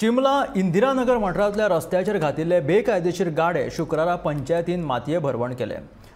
चिंबला इंदिरानगर वाठारांतल्या रस्त्याचेर घातिल्ले बेकायदेशीर गाडे शुक्रारा पंचायतीन मातये भरवण केले।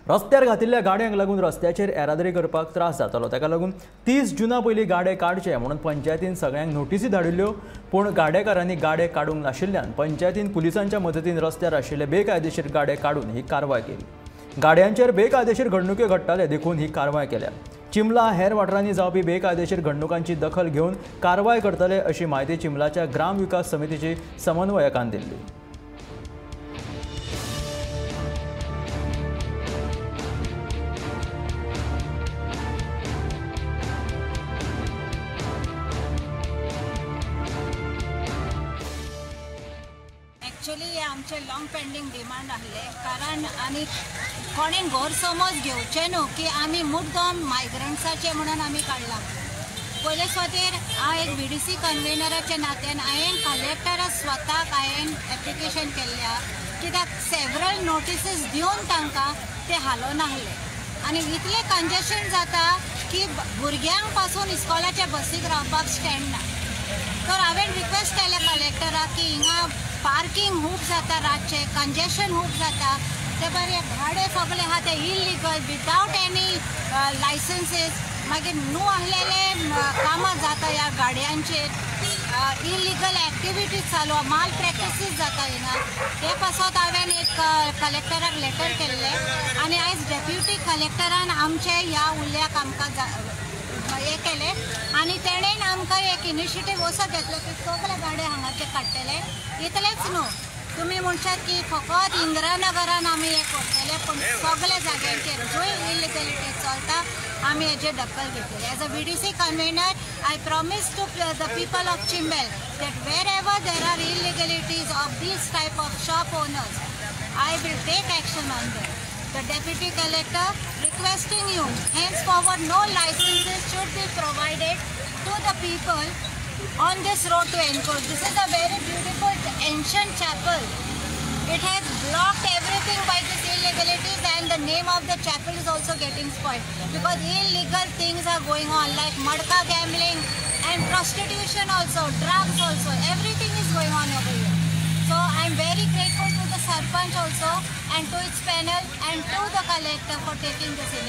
रस्त्यार घातिल्ल्या गाड्यांक लागून रस्त्याचेर येरादारी करपाक त्रास जातालो। ताका लागून 30 जुना पयलीं गाडे काडचे म्हणून पंचायतीन सगळ्यांक नोटीसी धाडिल्ल्यो, पूण गाडेकारांनी गाडे काडूंक नाशिल्ल्यान पंचायतीन पुलिसांच्या मदतीन रस्त्यार आशिल्ले बेकायदेशीर गाडे काडून ही कारवाय केली। गाड्यांचेर बेकायदेशीर घडणुक्यो घडटाले देखून ही कारवाय केल्या। चिंबला हेर वाठारांनी जावपी बेकायदेशीर घडणुकांची दखल घेवन कारवाय करतले अशी म्हायती चिंबलाच्या ग्राम विकास समितीची समन्वयकान दिल्ली। एक्चुअली हे आमचे लॉंग पेंडींग डिमांड आसले, कारण आनी कोणेन गैरसमज घेवचे न्हू की आमी मुद्दम मायग्रंट्साचे म्हणून आमी काडला। पयले सुवातेर हांव एक बीडीसी कन्वेनराच्या नात्यान हांवें कलेक्टरा स्वताक हांवें एप्लिकेशन केल्लें आहा, कित्याक सेवरल नोटिसीस दिवन तांकां ते हालोवनासले आनी इतलें कंजेशन जाता की भुरग्यांक पासून इस्कॉलाच्या बसीक रावपाक स्टँड ना। तर हांवें रिक्वेस्ट केलें कलेक्टराक की हिंगा पार्किंग खूब जाता, रातचें कंजेशन खूब जाता, ते बरे भाडे सगळे आहा ते इलिगल विदावट एनी लायसन्सीस, मागीर न्हू आहलेले कामां जाता ह्या गाडयांचेर, इलिगल एक्टिविटीज चालू आहा, माल प्रॅक्टिसीस जाता हिंगा। ते पासत हांवें एक कलेक्टराक लेटर केल्लें आनी आयज डेप्युटी कलेक्टरान आमचे ह्या उल्याक आमकां हें केलें आनी तेणेन आमकां एक इनिशिएटीव असो घेतलो की सगळे गाडे हांगाचे काडटले। इतलेंच न्हू, तुमी म्हणशात की फकत इंदिरानगरान आमी हें करतले, पूण सगळे जाग्यांचेर जंय इलिगलिटी चलता आमी हेजेर दखल घेतले। As a BDC convener I promise to the people of Chimbel that wherever there are illegalities of this type of shop owners I will take action on them. The deputy collector requesting you, henceforward no licenses should be provided to the people on this road to encroach. This is a very beautiful ancient chapel. It has blocked everything by these illegalities and the name of the chapel is also getting spoiled because illegal things are going on like madka gambling and prostitution also, drugs also, everything is going on over here. So I am very grateful to the Sarpanch also and to its panel and to the collector for taking this initiative.